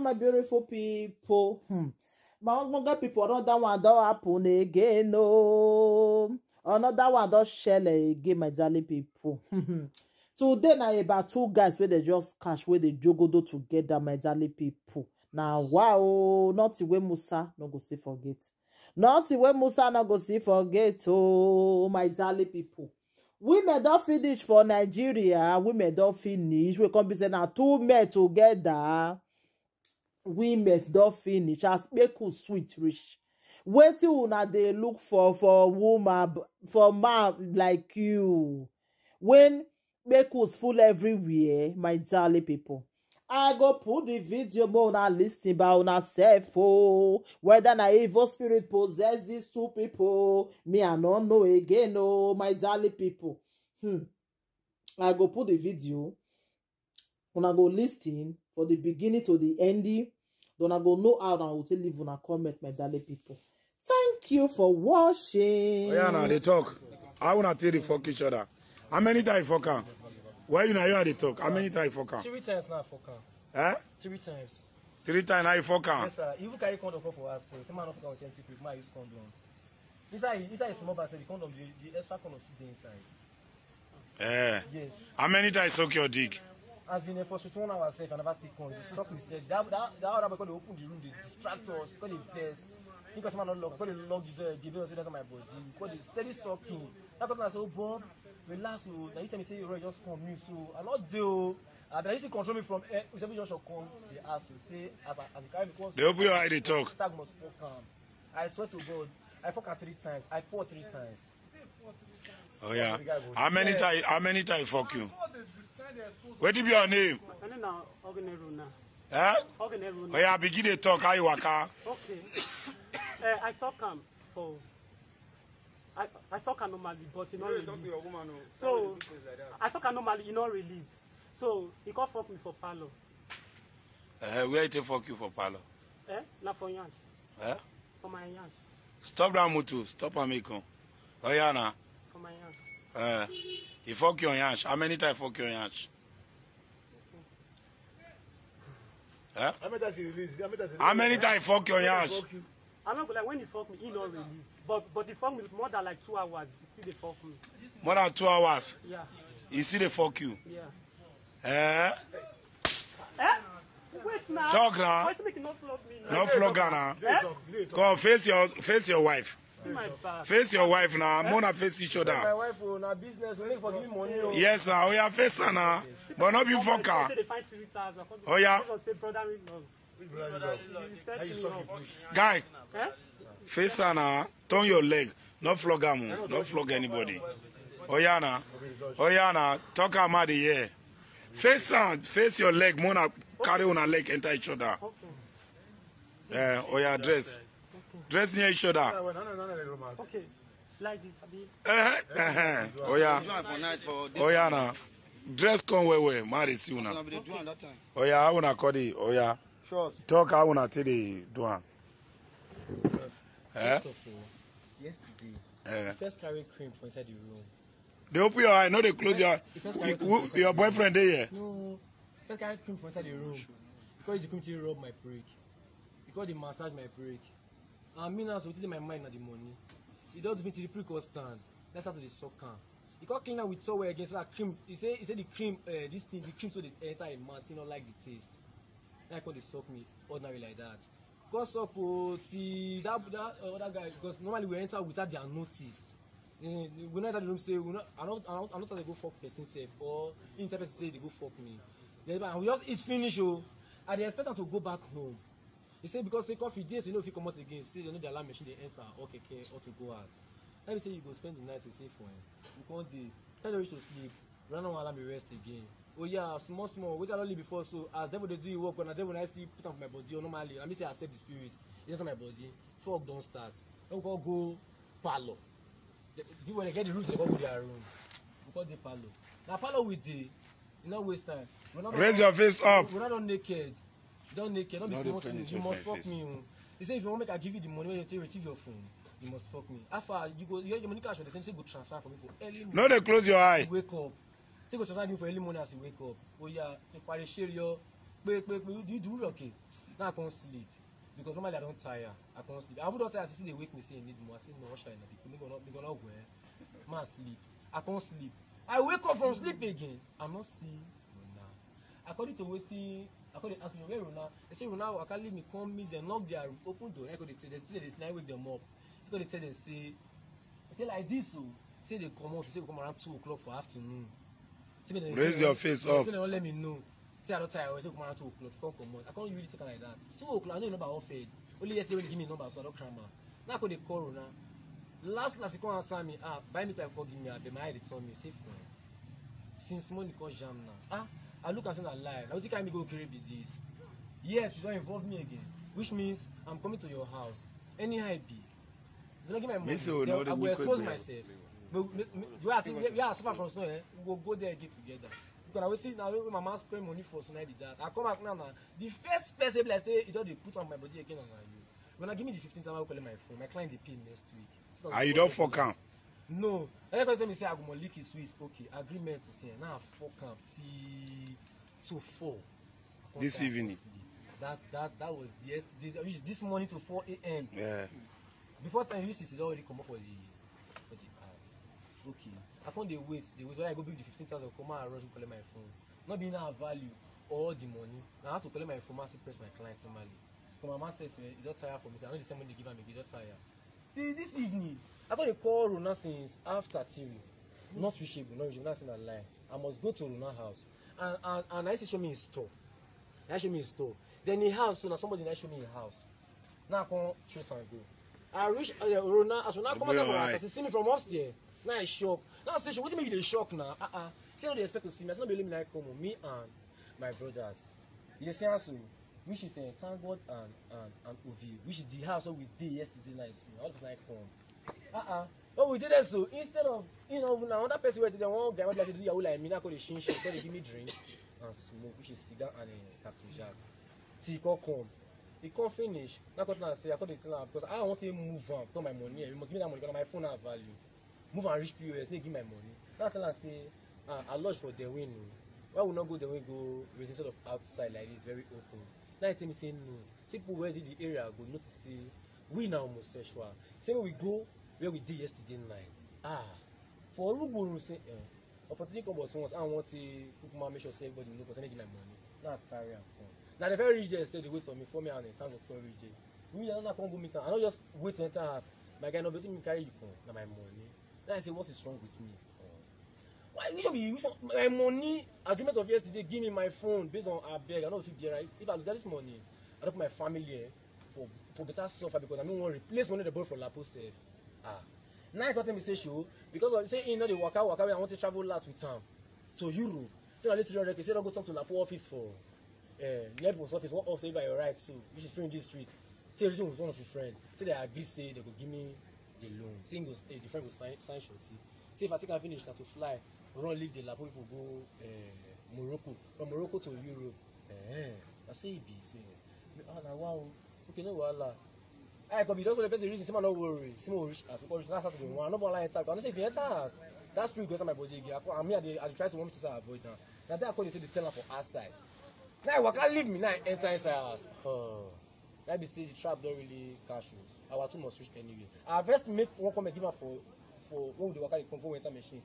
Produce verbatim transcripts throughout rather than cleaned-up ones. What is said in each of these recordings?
My beautiful people. Hmm. My ogbonge people, another one don happen again. Oh, another one don shele again, my darling people. Today na about two guys wey dey just catch, wey dey jogodo together, my darling people. Na wow, nothing wey Musa no go see forget. Nothing wey Musa no go see forget. Oh, my darling people. Women don finish for Nigeria. Women don finish. We come be say na two men together. Women don finish. As kpeku sweet reach. Wetin una dey look for, for woman, for man like you? When kpekus full everywhere, my darling people. I go put the video more una listen by una self, oh. Whether na evil spirit possess these two people, me I no know again, oh, my darling people. Hmm. I go put the video. Una go listen for the beginning to the ending. Then I go know how una go take leave una comment, my darling people. Thank you for watching. Oh, yeah, now they talk. How una take dey fuck each other? How many times fuck am? Why you now you are dey talk? How many times fuck am? Three times now fuck am. Eh? Three times. Three times now you fuck am. Yes, sir. Even carry condom come for us. So, say man no fuck am with empty clip. Man use condom. Inside, inside small bag, the condom, the, the extra condom still dey inside. Eh. Yes. How many times suck your dick? As in, for shoot one hour sef, I never still come. They suck me steady. That, that, that other boy come dey open the room, dey distract us, come dey vex. Because man no lock, come dey lock the door again, because that's my body. Come dey steady sucking. That person say, "Oh, Bob, relax, oh." Now you tell me say, "Roy, just come, you." So I not do. I been used to control me from eh, seven junction come. They ask you, say, as I, as you carry me, come. They open your eye, they talk. Sag must fuck am. I swear to God, I fuck her three times. I pour three times. Oh yeah. How many times? How many times fuck you? What be your name? My name na Ogenero now. Huh? Ogenero. Oh yeah, begin to talk. How you waka? Okay. Eh, I suck am for. I, I suck am normally, but e no release. So I suck am normally, e no release. So he come fuck me for parlor. Uh, where he take fuck you for parlor? Eh? Na for yansh. Eh? For my yansh. Stop that motor. Stop and make come. Oh yeah, na. For my yansh. Uh, he fuck your yansh. How many times fuck your yansh? How many times he release? How many times he release? How many times he fuck your yansh? Fuck you. I no go like when he fuck me, he no release. But but he fuck me more than like two hours. He still dey fuck me. More than two hours. Yeah. He still dey fuck you. Yeah. Eh? Eh? Wait now. Talk now. Why make you not flog me now? No flog her now. Eh? Come face your face your wife. See my back. Face your wife now. Mona face each other. My wife, oh, na business. Make for give me money. Oh. Yes, sir. Oh yeah, face her now. But not be fuck her. Say they find three thousand. Oh yeah. Say brother we love. Guy, eh? Face her now. Turn your leg. Not flog am. Oh. Not flog anybody. Oh yeah, na. Oh yeah, na. Talk am out the air. Face am. Face your leg. Mona carry una leg enter each other. Eh, oh yeah, dress. Dress near each other. Okay. Like this, abi? Eh, eh, eh. Oh yeah. Do am for night for day. Oh yeah, na. Dress come well well. Man, they see una. Una be dey do am that time. Oh yeah, how una call it? Oh yeah. Sure. Talk how una take dey do am. Eh? First of all, yesterday, eh, you first carry cream for inside the room. They open your eye, no, they close your eye. You first carry cream for inside the room. Your boyfriend dey here. No, first carry cream for inside the room. Because the cream take rub my brake. Because they massage my brake. And me now, so wetin dey my mind na the money. He don defeat the prick or stand. That's how they suck am. He come clean am with towel again, so that cream. He say, he say the cream, uh, this thing, the cream so they enter him mouth. He no like the taste. That come dey suck me ordinary like that. Come suck oh, till that that uh, other guy, because normally we enter without their notice. Eh, we no enter the room say we no, I no, I no, I no try to go fuck person sef or he tell person say they go fuck me. Then and we just eat finish oh. I dey expect am to go back home. He say because say coffee dey, so you know if he comot again, say they no dey allow machine dey enter or keke or to go out. Let me say you go spend the night to save for him. You come dey tell you reach to sleep. Una no wan allow me rest again. Oh yeah, small small. Wetin I don live before, so as devil dey do him work, but na devil na still put am for my body. Or normally, I mean say I accept the spirit. He enter my body. Fuck don start. Then we come go parlor. The people wey get the rooms, they come go their room. We come dey parlor. Na parlor we dey. You no waste time. We no don, raise your face up. We no don naked. You don naked. No be small thing. You must fuck me. Oh. He say if you wan make I give you the money wey you take retrieve your phone, you must fuck me. How far you go? Your, your money cash for the same. Say go transfer for me for early morning. No dey close your eye. Wake up. Say go transfer give me for early morning as you wake up. Oh yeah, if I dey share your Pe, pe, pe, you do okay. Now I can't sleep. Because normally I don't tire. I can't sleep. I would not tire. I see they wake me say I need more. I say no, shine. People, me gonna, me gonna go. Eh? Ma sleep. I can't sleep. I wake up from sleep again. I'm not seeing Rona. According to wetin, according to ask me where Rona, they say Rona waka leave me, come meet them, knock their room, open door. I go dey tell them, still they snap, wake them up. I go dey tell them say, they say like this, so say they come out, say they come around two o'clock for afternoon. Say make dem, raise your face up. Say they don't let me know. Say I don't tire. Say come around two o'clock, come come out. I can't really take am like that. Two o'clock, I know your number off head. Only yesterday when you give me number, so I don't cram am. Now I go dey call Rona. Last last, he come answer me. Ah, buy me time, come give me. I be my eye dey turn me. Say fine. Since morning come jam now. Ah, I look and say na lie. Now wetin carry me go Okere be this? Yet you don't involve me again, which means I'm coming to your house. Anyhow it be, if you don't give my money, say, oh, then no, I go expose myself. But me, me, the way I think, where I suffer from so, eh, we go go there again together. Because I will see now when my man spend money for so, na be that. I come back now, now. The first person like say you don't dey put on my body again, and you. When I give me the fifteen thousand, I will collect my phone. My client dey pay next week. And you don't fuck am? No. I just tell me say I go more lick his sweet. Okay, agreement to say now I fuck am till to four. This evening. That that that was yesterday. Which is this morning to four a.m. Yeah. Before time you see, it's already come up for the for the house. Okay. I can't dey wait. Dey wait. When I go bring the fifteen thousand, come out and rush go collect my phone. Not being our value or the money. Now I have to collect my phone and still press my client normally. Come on, myself, eh, you don't tire for me. So I know the same money they give am again, you don't tire. Till this evening, I got a call Rona since after three. Not reachable, not reachable. That's in a lie. I must go to Rona house. And and and I say show me his store. I show me his store. Then his house, so now somebody now show me his house. Now I come choose and go. I reach uh, Rona, as Rona come out for house, I see me from upstairs. Now I shock. Now I say, what do you mean you dey shock now? Uh uh. Say no, they expect to see me. I say no, be only me now come. Me and my brothers. You dey see am so, which is uh, Thank God and and and Ovi, which is the house where we dey yesterday night. You know, all of us night come. Uh uh. But we did that so instead of you know now another person where they want guy like to do yahoo like me now call the shin shit, call they give me drink and smoke, which is cigar and uh, Captain Jack. Till he come come, he come finish. Now come tell am say I come dey tell am because I want to move am, put my money. You must give me that money because my phone have value. Move and reach P O S, make give my money. Now I tell am say ah, I lodge for the win. Why we not go the win go raise instead of outside like this, very open. Now he tell me say no. Say people where dey the area go notice say we na homosexual. Say make we go where we dey yesterday night. Ah, for Orugburu say eh, opportunity come but once. I want to put my make sure say everybody know because I need my money. Now I carry am come. Now the very reach there say they wait for me for me and the time of reach there. We don't come go meet am. I no just wait to enter house. My guy no wetin me carry you come. Na my money. Now I say what is wrong with me? Why you should be you should, my money agreement of yesterday give me my phone based on abeg. I no fit bear am. If I lose that this money, I don put my family eh, for for better suffer because I no wan replace money they borrow for Lapo sef. Ah, now he come tell me say show because of say he no dey waka waka wey I want to travel out with am to Europe. Say na only three hundred k. Say don go talk to Lapo office for uh, near post office, one office by your right so, which is free in this street. Say reason with one of your friend. Say they agree say they go give me the loan. Say he go, eh, the friend go sign sign shorty. Say if I take am finish na to fly, run leave the Lapo people go uh, Morocco, from Morocco to Europe. Eh, I say e be say, ah na wow. Okay, no wahala. I go be just the person reason say man no worry. Say man reach as we reach that Saturday one. I no for line enter. I no say if you enter house, that spirit go enter my body again. I, come- I mean, I dey, I dey try to want me to say avoid now. Now that I call you to the tell am for outside. Now I waka leave me. Now I enter inside house. Oh, that be say the trap don't really catch me. Our two must reach anyway. I first make one comment give am for for when we dey waka dey come for we enter machine.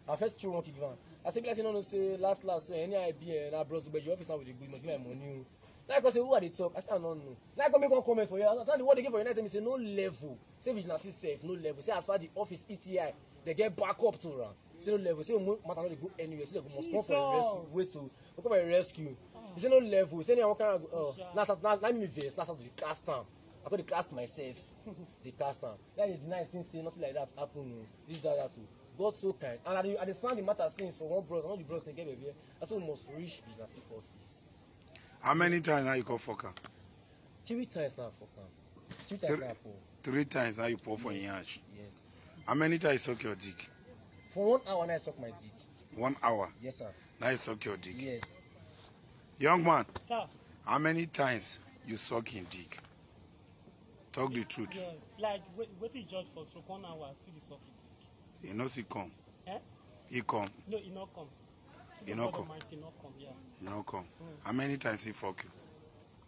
I first throw one kick give am. I say be like say no no say last last so any I be eh, na bros but your office now with the good must give my money. Like I say who are they talk? I say I don't know. Like I make one comment for you. I tell the what they give for you. Tell me say no level. Say vigilante safe, no level. Say as far the office E T I, they get back up to run. Say no level. Say no matter no they go anywhere. Say they go must come for a rescue. Wait to go come for a rescue. He say no level. Say anyone can go. Oh, now start now let me vex. Now start to cast am. I got to cast myself. They cast am. That is the nice thing. Say nothing like that happen. Oh. This that that too. God so kind. And I dey I dey sound the matter since for one bros. I know the bros can get baby. I say we must reach vigilante office. How many times now you call fuck am? Three times now fuck am. Three times now I pour. Three times now you pour for him hand. Yes. How many times you suck your dick? For one hour now I suck my dick. One hour. Yes sir. Now you suck your dick. Yes. Young man. Sir. How many times you suck him dick? Talk the truth. Yes, like wait, wait till judge for stroke one hour, see the suck it. You know see come. Eh? He come. No, he not come. You no come. Mighty no come, yeah. You no come. How many times he fuck you?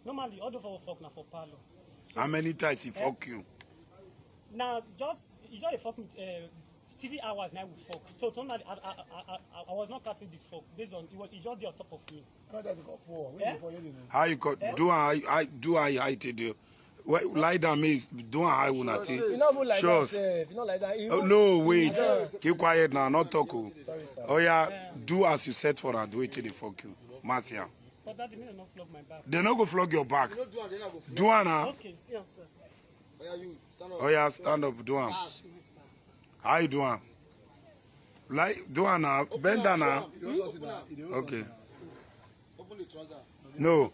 Normally, all the for fuck na for parlor. How many times he fuck you? Now, just you just dey fuck me uh, three hours now we fuck. So normally, I, I, I, I, I was not cutting the fuck based on it was it's just there on top of me. Come that's a couple. Where you for you? How you got do I, I do I I to do? Well, lie down, me is do I una thing. You not even like Sure. That sef. You not like that. You Oh, know- no, wait. Keep quiet now, not talk. Oh. Sorry, sir. Oh yeah, do as you set for and do it till they fuck you. Marcia. But that didn't not flog my back. They no go flog your back. No do and then I go flip. Do am now. Okay, see, sir. Oya you stand up. Oh yeah, stand up, do am. How you do am? Like do am now, bend down now. You don't something now. You don't Okay. Open the trouser. No.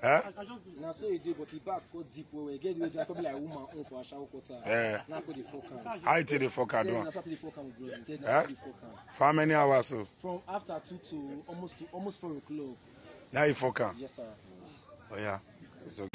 Eh? I just do Na so e dey, but e back go deep well well. E get the way dem come be like woman own for ashawo quarter. Eh. Na go dey fuck am. How you take the fuck I do Stay am? na so the fuck am, bro. Stay na Eh? so the fuck am. For how many hours so? From after two to almost to almost four o'clock. Now you fuck am. Yes, sir. Oh yeah. It's okay.